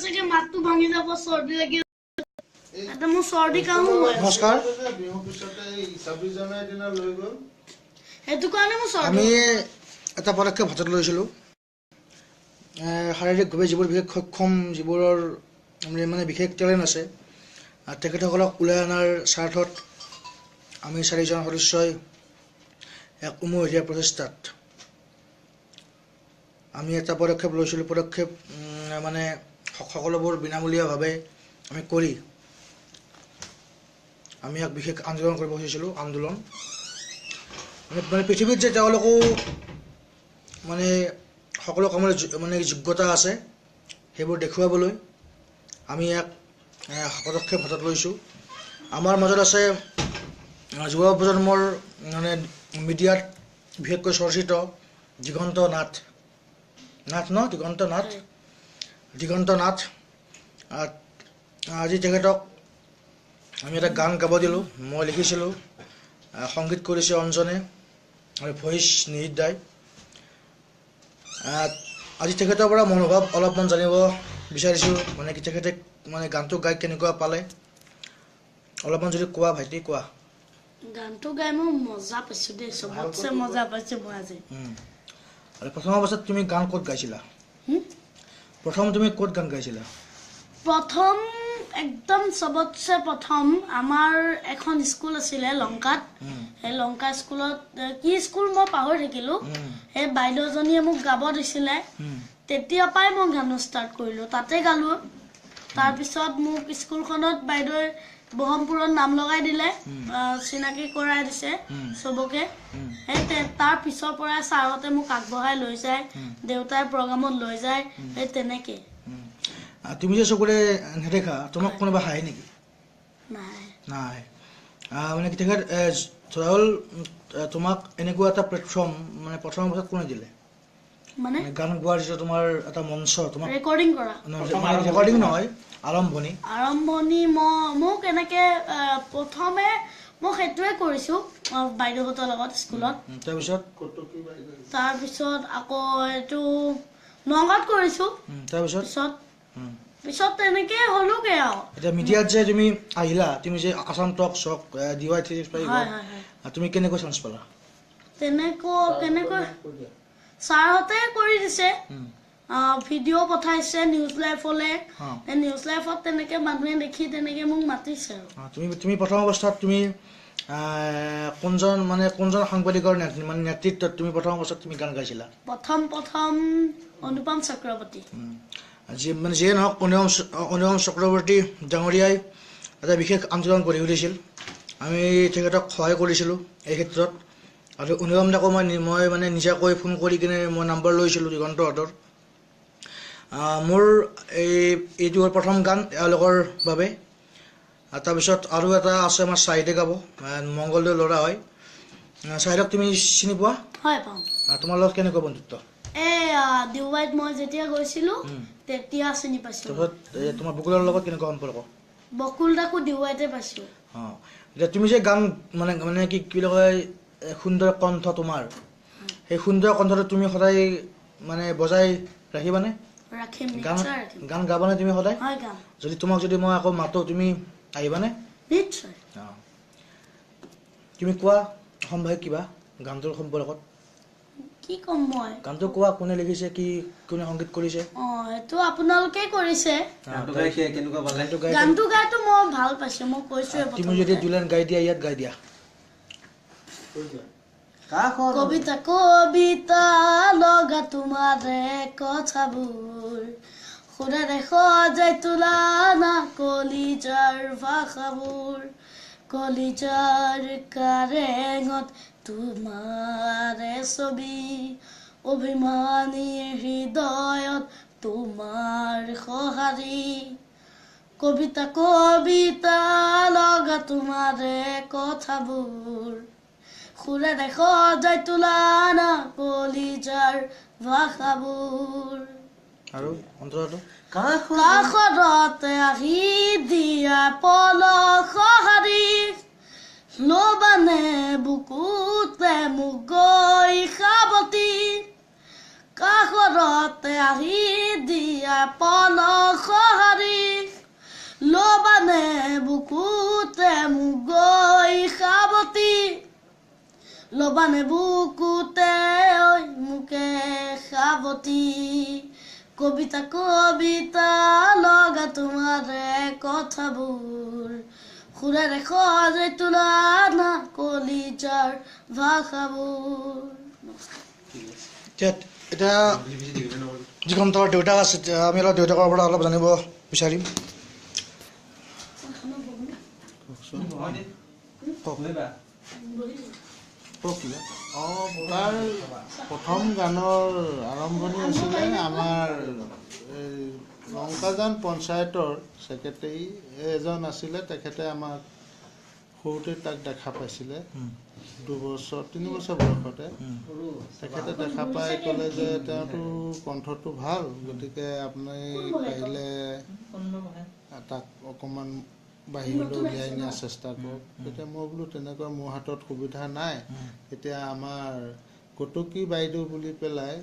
চাগে মাতটো ভাঙি যাব, চৰ্দি লাগি। এটা মোৰ চৰ্দি কাহো হৈ আছে। নমস্কাৰ। সেইটো কাৰণে মোৰ চৰ্দি। আমি এটা পদক্ষেপ হাতত লৈছিলোঁ, শাৰীৰিকভাৱে যিবোৰ বিশেষ সক্ষম, যিবোৰৰ মানে বিশেষ টেলেণ্ট আছে, তেখেতসকলক ওলাই অনাৰ স্বাৰ্থত আমি চাৰিজন সদস্যই এক উমৈহতীয়া প্ৰচেষ্টাত আমি এটা পদক্ষেপ লৈছিলোঁ। পদক্ষেপ মানে সকলোবোৰ বিনামূলীয়াভাৱে আমি কৰি আমি এক বিশেষ আন্দোলন কৰিব খুজিছিলোঁ। আন্দোলন মানে পৃথিৱীত যে তেওঁলোকো মানে সকলো কামৰে মানে যোগ্যতা আছে, সেইবোৰ দেখুৱাবলৈ আমি এক পদক্ষেপ হাতত লৈছোঁ। আমাৰ মাজত আছে যুৱ প্ৰজন্মৰ মানে মিডিয়াত বিশেষকৈ চৰ্চিত দিগন্ত নাথ, নাথ ন দিগন্ত নাথ, দিগন্ত নাথ। আজি তেখেতক আমি এটা গান গাব দিলোঁ, মই লিখিছিলোঁ, সংগীত কৰিছে অঞ্জনে আৰু ভইচ নিহিত দাই। আজি তেখেতৰ পৰা মনোভাৱ অলপমান জানিব বিচাৰিছোঁ, মানে কি তেখেতে মানে গানটো গাই কেনেকুৱা পালে অলপমান যদি কোৱা ভাইটি, কোৱা। গানটো গাই মই মজা পাইছোঁ দেই, চবতছে মজা পাইছোঁ মই আজি। আৰু প্ৰথম অৱস্থাত তুমি গান ক'ত গাইছিলা? প্ৰথম তুমি ক'ত গান গাইছিলা? প্ৰথম একদম চবতছে প্ৰথম আমাৰ এখন স্কুল আছিলে লংকাত। সেই লংকা স্কুলত, কি স্কুল মই পাহৰি থাকিলো, সেই বাইদেউজনীয়ে মোক গাব দিছিলে। তেতিয়াৰ পৰাই মই গানো ষ্টাৰ্ট কৰিলো, তাতে গালো। তাৰপিছত মোক স্কুলখনত বাইদেৱে বহৰমপুৰত নাম লগাই দিলে, চিনাকি কৰাই দিছে চবকে। সেই তাৰ পিছৰ পৰাই ছাৰহঁতে মোক আগবঢ়াই লৈ যায়, দেউতাই প্ৰগ্ৰামত লৈ যায়, সেই তেনেকে। তুমি যে চকুৰে নেদেখা, তোমাক কোনোবা হাঁহে নেকি? নাই। নাই। মানে তেখেত ধৰা হ'ল তোমাক এনেকুৱা এটা প্লেটফৰ্ম মানে প্ৰথম অৱস্থাত কোনে দিলে? মানে গান গোৱাৰ যিটো তোমাৰ এটা মঞ্চ, তোমাক ৰেকৰ্ডিং কৰা, ৰেকৰ্ডিং নহয়, আৰম্ভণি। আৰম্ভণি মোক এনেকে প্ৰথমে মই সেইটোৱে কৰিছোঁ বাইদেউহঁতৰ লগত স্কুলত। তাৰপিছত? তাৰপিছত আকৌ এইটো নগাঁৱত কৰিছোঁ। তাৰপিছত? পিছত তেনেকে হ'লোগে আৰু। এতিয়া মিডিয়াত যে তুমি আহিলা, তুমি যে আছাম টক চক ডি ৱাই 365, তুমি কেনেকৈ চান্স পালা? তেনেকৈ কেনেকৈ ছাৰহঁতে কৰি দিছে, ভিডিঅ' পঠাইছে নিউজ লাইফলৈ, নিউজ লাইফত তেনেকে মানুহে দেখি তেনেকে মোক মাতিছে। আৰু তুমি প্ৰথম অৱস্থাত তুমি কোনজন মানে কোনজন সাংবাদিকৰ মানে নেতৃত্বত তুমি প্ৰথম অৱস্থাত তুমি গান গাইছিলা? প্ৰথম প্ৰথম অনুপম চক্ৰৱৰ্তী। যি মানে যিয়ে নহওক, অনুপম চক্ৰৱৰ্তী ডাঙৰীয়াই এটা বিশেষ আন্দোলন গঢ়ি উঠিছিল, আমি তেখেতক সহায় কৰিছিলোঁ এই ক্ষেত্ৰত। আৰু অনুপম দাকো মই মানে নিজাকৈ ফোন কৰি কিনে মই নাম্বাৰ লৈছিলোঁ দিগন্তহঁতৰ। মোৰ এইটো হ'ল প্ৰথম গান এওঁলোকৰ বাবে। তাৰপিছত আৰু এটা আছে আমাৰ চাহিদে গাব, মংগলদৈৰ ল'ৰা হয়। চাহিদক তুমি চিনি পোৱা? হয়, পাওঁ। তোমাৰ লগত কেনেকুৱা বন্ধুত্ব? এই ডিৱাইত মই যেতিয়া গৈছিলো তেতিয়া চিনি পাইছো। তাৰপিছত তোমাৰ বকুলৰ লগত কেনেকুৱা সম্পৰ্ক? বকুল দাকো ডিৱাইতে পাইছো। অঁ, এতিয়া তুমি যে গান মানে মানে কি কি বুলি কয়, সুন্দৰ কণ্ঠ তোমাৰ, সেই সুন্দৰ কণ্ঠটো তুমি সদায় মানে বজাই ৰাখিবানে? ৰাখিম, গান গান গাবানে তুমি সদায়? হয়, গাম। যদি তোমাক যদি মই আকৌ মাতো, তুমি আহিবানে? নিশ্চয়। অঁ, তুমি কোৱা অসমবাসী কিবা গানটোৰ সম্পৰ্কত। কি ক'ম মই? গানটো কোৱা, কোনে লিখিছে, কি কোনে সংগীত কৰিছে? অঁ, সেইটো আপোনালোকে কৰিছে। গানটো গানটো গাইতো মই ভাল পাইছো, মই কৈছোৱে। তুমি যদি দুলাইন গাই দিয়া, ইয়াত গাই দিয়া। কবিতা কবিতা লগা তোমাৰে কথাবোৰ, সুৰেৰে সজাই তোলা না কলিজাৰ ভাষাবোৰ, কলিজাৰ কাৰেঙত তোমাৰে ছবি, অভিমানী হৃদয়ত তোমাৰ সঁহাৰি। কবিতা কবিতা লগা তোমাৰে কথাবোৰ, সুৰেৰে সজাই তোলা না কলিজাৰ ভাষাবোৰ। আৰু অন্তৰাটো? কাষৰতে আহি দিয়া পলস সঁহাৰি, ল'বানে বুকুতে মোক গৈ সাৱটি। কাষৰতে আহি দিয়া পলস বুকুতে মোক গৈ সাৱতি, ল'বানে বুকুতে ঐ মোকে সাৱতি। কবিতা কবিতা লগা তোমাৰে কথাবোৰ, সুৰেৰে সজাই তোলা না কলিজাৰ ভাষাবোৰ। এতিয়া দিগন্তৰ দেউতাক আছে, আমি অলপ দেউতাকৰ পৰা অলপ জানিব বিচাৰিম। তাৰ প্ৰথম গানৰ আৰম্ভণি আছিলে আমাৰ এই লংকাজান পঞ্চায়তৰ ছেক্ৰেটেৰী এজন আছিলে, তেখেতে আমাক সৰুতে তাক দেখা পাইছিলে, 2 বছৰ 3 বছৰ বয়সতে তেখেতে দেখা পাই ক'লে যে তেওঁতো কণ্ঠটো ভাল, গতিকে আপুনি পাৰিলে তাক অকণমান বাহিৰলৈ উলিয়াই নিয়াৰ চেষ্টা কৰক। তেতিয়া মই বোলো তেনেকুৱা মোৰ হাতত সুবিধা নাই। তেতিয়া আমাৰ কটকী বাইদেউ বুলি পেলাই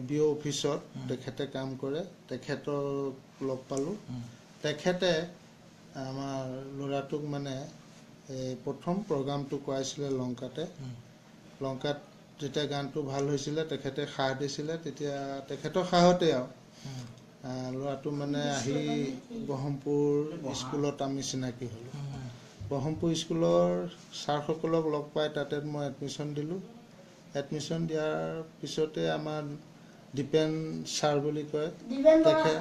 বি অ' অফিচত তেখেতে কাম কৰে, তেখেতক লগ পালোঁ। তেখেতে আমাৰ ল'ৰাটোক মানে এই প্ৰথম প্ৰগ্ৰামটো কৰাইছিলে লংকাতে। লংকাত যেতিয়া গানটো ভাল হৈছিলে তেখেতে সাহ দিছিলে, তেতিয়া তেখেতৰ সাহতে আৰু ল'ৰাটো মানে আহি ব্ৰহ্মপুৰ স্কুলত আমি চিনাকি হ'লোঁ। ব্ৰহ্মপুৰ স্কুলৰ ছাৰসকলক লগ পাই তাতে মই এডমিশ্যন দিলোঁ। এডমিশ্যন দিয়াৰ পিছতে আমাৰ দীপেন ছাৰ বুলি কয় তেখেত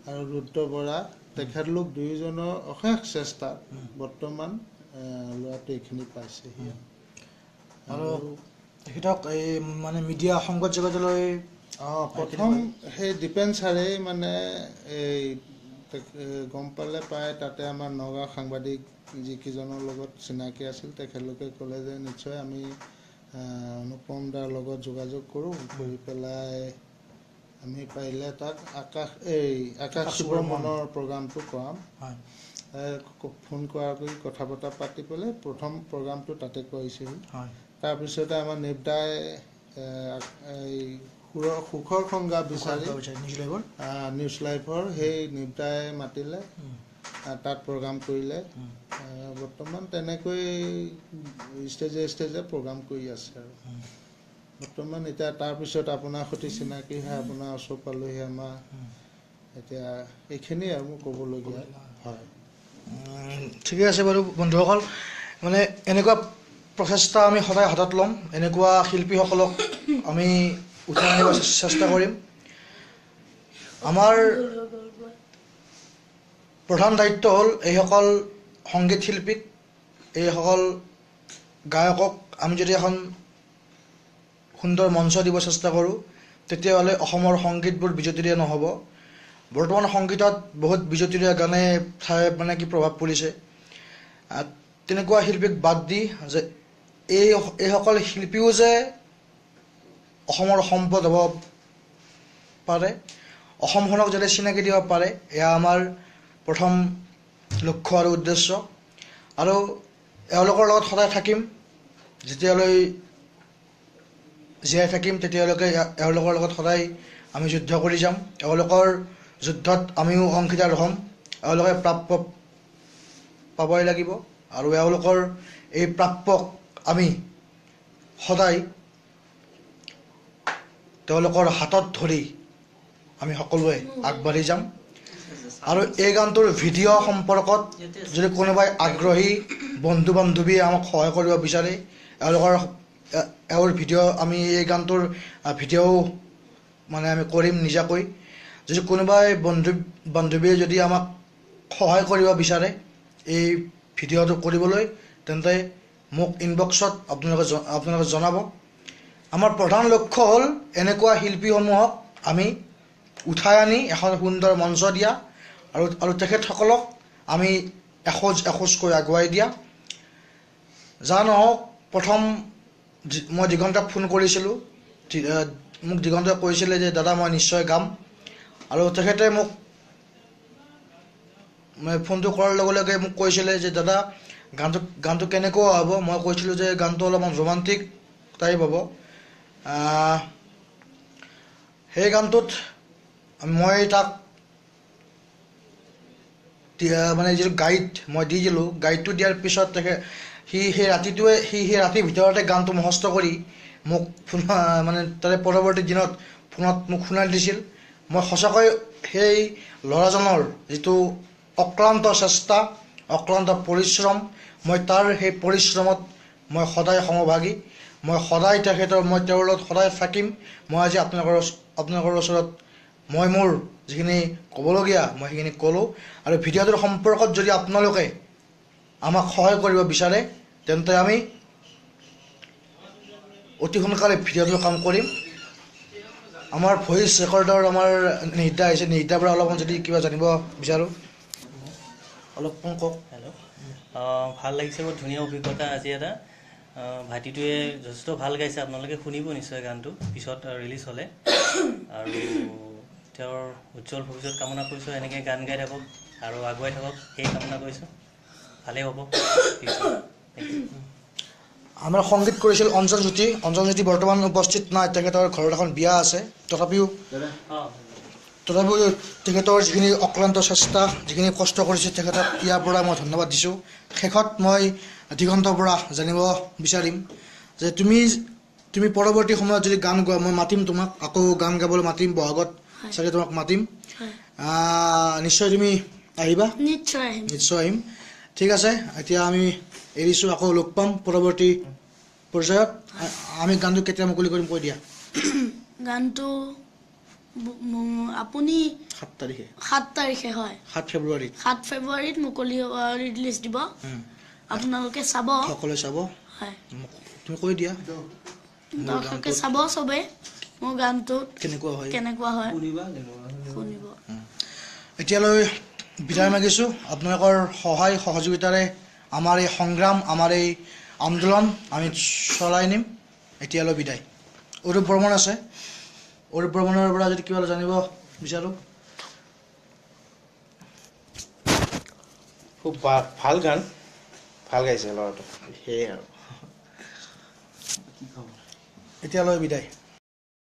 আৰু ৰুদ্ৰ বৰা, তেখেতলোক দুয়োজনৰ অশেষ চেষ্টাত বৰ্তমান ল'ৰাটো এইখিনি পাইছেহি। আৰু তেখেতক এই মানে মিডিয়া সংবাদ জগতলৈ প্ৰথম সেই দীপেন ছাৰেই মানে এই গম পালে পাই তাতে আমাৰ নগাঁও সাংবাদিক যিকেইজনৰ লগত চিনাকি আছিল তেখেতলোকে ক'লে যে নিশ্চয় আমি অনুপম দাৰ লগত যোগাযোগ কৰোঁ, কৰি পেলাই আমি পাৰিলে তাক আকাশ শিৱ মনৰ প্ৰগ্ৰামটো কৰাম। ফোন কৰা কৰি কথা বতৰা পাতি পেলাই প্ৰথম প্ৰগ্ৰামটো তাতে কৰিছেহি। তাৰপিছতে আমাৰ নিপদাই এই সুৰৰ সুখৰ সংজ্ঞা বিচাৰি নিউজ লাইভৰ সেই নিপদাই মাতিলে, তাত প্ৰগ্ৰাম কৰিলে। বৰ্তমান তেনেকৈ ষ্টেজে ষ্টেজে প্ৰগ্ৰাম কৰি আছে। আৰু বৰ্তমান এতিয়া তাৰপিছত আপোনাৰ সৈতে চিনাকি হৈ আপোনাৰ ওচৰ পালোহি। আমাৰ এতিয়া এইখিনিয়ে আৰু মোৰ ক'বলগীয়া হয়। ঠিকে আছে বাৰু বন্ধুসকল, মানে এনেকুৱা প্ৰচেষ্টা আমি সদায় হাতত ল'ম, এনেকুৱা শিল্পীসকলক আমি উঠাই আনিব চেষ্টা কৰিম। আমাৰ প্ৰধান দায়িত্ব হ'ল এইসকল সংগীত শিল্পীক, এইসকল গায়কক আমি যদি এখন সুন্দৰ মঞ্চ দিব চেষ্টা কৰোঁ, তেতিয়াহ'লে অসমৰ সংগীতবোৰ বিজতৰীয়া নহ'ব। বৰ্তমান সংগীতত বহুত বিজতৰীয়া গানে ঠাই মানে কি প্ৰভাৱ পৰিছে। তেনেকুৱা শিল্পীক বাদ দি যে এইসকল শিল্পীও যে অসমৰ সম্পদ হ'ব পাৰে, অসমখনক যাতে চিনাকি দিব পাৰে, এয়া আমাৰ প্ৰথম লক্ষ্য আৰু উদ্দেশ্য। আৰু এওঁলোকৰ লগত সদায় থাকিম, যেতিয়ালৈ জীয়াই থাকিম তেতিয়ালৈকে এওঁলোকৰ লগত সদায় আমি যুদ্ধ কৰি যাম। এওঁলোকৰ যুদ্ধত আমিও অংশীদাৰ হ'ম। এওঁলোকে প্ৰাপ্য পাবই লাগিব আৰু এওঁলোকৰ এই প্ৰাপ্যক আমি সদায় তেওঁলোকৰ হাতত ধৰি আমি সকলোৱে আগবাঢ়ি যাম। আৰু এই গানটোৰ ভিডিঅ' সম্পৰ্কত যদি কোনোবাই আগ্ৰহী বন্ধু বান্ধৱীয়ে আমাক সহায় কৰিব বিচাৰে, এওঁৰ ভিডিঅ' আমি এই গানটোৰ ভিডিঅ'ও মানে আমি কৰিম নিজাকৈ। যদি কোনোবাই বন্ধু বান্ধৱীয়ে যদি আমাক সহায় কৰিব বিচাৰে এই ভিডিঅ'টো কৰিবলৈ, তেন্তে মোক ইনবক্সত আপোনালোকে জনাব। আমাৰ প্ৰধান লক্ষ্য হ'ল এনেকুৱা শিল্পীসমূহক আমি উঠাই আনি এখন সুন্দৰ মঞ্চ দিয়া আৰু তেখেতসকলক আমি এখোজ এখোজকৈ আগুৱাই দিয়া। যা নহওক, প্ৰথম মই দিগন্তক ফোন কৰিছিলোঁ, মোক দিগন্তই কৈছিলে যে দাদা মই নিশ্চয় গাম। আৰু তেখেতে মোক ফোনটো কৰাৰ লগে লগে মোক কৈছিলে যে দাদা গানটো কেনেকুৱা হ'ব। মই কৈছিলোঁ যে গানটো অলপমান ৰোমান্টিক টাইপ হ'ব। সেই গানটোত মই তাক মানে যিটো গাইড মই দি দিলোঁ, গাইডটো দিয়াৰ পিছত তেখেত সি সেই ৰাতিটোৱে সি সেই ৰাতিৰ ভিতৰতে গানটো মুখস্থ কৰি মোক ফোন মানে তাৰে পৰৱৰ্তী দিনত ফোনত মোক শুনাই দিছিল। মই সঁচাকৈ সেই ল'ৰাজনৰ যিটো অক্লান্ত চেষ্টা, অক্লান্ত পৰিশ্ৰম, মই তাৰ সেই পৰিশ্ৰমত মই সদায় সমভাগী, মই সদায় তেখেতৰ মই তেওঁৰ লগত সদায় থাকিম। মই আজি আপোনালোকৰ ওচৰত মই মোৰ যিখিনি ক'বলগীয়া মই সেইখিনি ক'লোঁ। আৰু ভিডিঅ'টোৰ সম্পৰ্কত যদি আপোনালোকে আমাক সহায় কৰিব বিচাৰে তেন্তে আমি অতি সোনকালে ভিডিঅ'টোৰ কাম কৰিম। আমাৰ ভইচ ৰেকৰ্ডৰ আমাৰ নিহিতা আহিছে, নিহিতাৰ পৰা অলপমান যদি কিবা জানিব বিচাৰোঁ অলপমান কওক। হেল্ল', ভাল লাগিছে, বহুত ধুনীয়া অভিজ্ঞতা আজি এটা। ভাইটিটোৱে যথেষ্ট ভাল গাইছে, আপোনালোকে শুনিব নিশ্চয় গানটো পিছত ৰিলিজ হ'লে। আৰু তেওঁৰ উজ্জ্বল ভৱিষ্যত কামনা কৰিছোঁ, এনেকৈ গান গাই থাকক আৰু আগুৱাই থাকক সেই কামনা কৰিছোঁ, ভালেই হ'ব। আমাৰ সংগীত কৰিছিল অঞ্জন জ্যোতি। অঞ্জন জ্যোতি বৰ্তমান উপস্থিত নাই, তেখেতৰ ঘৰত এখন বিয়া আছে। তথাপিও তেখেতৰ যিখিনি অক্লান্ত চেষ্টা, যিখিনি কষ্ট কৰিছে, তেখেতক ইয়াৰ পৰা মই ধন্যবাদ দিছোঁ। শেষত মই দিগন্তৰ পৰা জানিব বিচাৰিম যে তুমি পৰৱৰ্তী সময়ত যদি গান গোৱা, মই মাতিম তোমাক, আকৌ গান গাবলৈ মাতিম, বহাগত চাগে তোমাক মাতিম, নিশ্চয় তুমি আহিবা? নিশ্চয় আহিম, নিশ্চয় আহিম। ঠিক আছে, এতিয়া আমি এৰিছোঁ, আকৌ লগ পাম পৰৱৰ্তী পৰ্যায়ত। আমি গানটো কেতিয়া মুকলি কৰিম কৈ দিয়া। গানটো আপুনি 7 তাৰিখে, 7 তাৰিখে হয়, 7 ফেব্ৰুৱাৰীত, 7 ফেব্ৰুৱাৰীত মুকলি ৰিলিজ দিব, আপোনালোকে চাব, সকলোৱে চাব। হয়, তুমি কৈ দিয়া, দৰ্শকে চাব চবে মোৰ গানটো কেনেকুৱা হয়, কেনেকুৱা হয় শুনিব। এতিয়ালৈ বিদায় মাগিছোঁ। আপোনালোকৰ সহায় সহযোগিতাৰে আমাৰ এই সংগ্ৰাম, আমাৰ এই আন্দোলন আমি চলাই নিম। এতিয়ালৈ বিদায়। অৰূপ বৰ্মন আছে, অৰূপ বৰ্মনৰ পৰা যদি কিবা জানিব বিচাৰোঁ। খুব ভাল গান, ভাল গাইছে ল'ৰাটো, সেয়াই আৰু। এতিয়ালৈ বিদায়।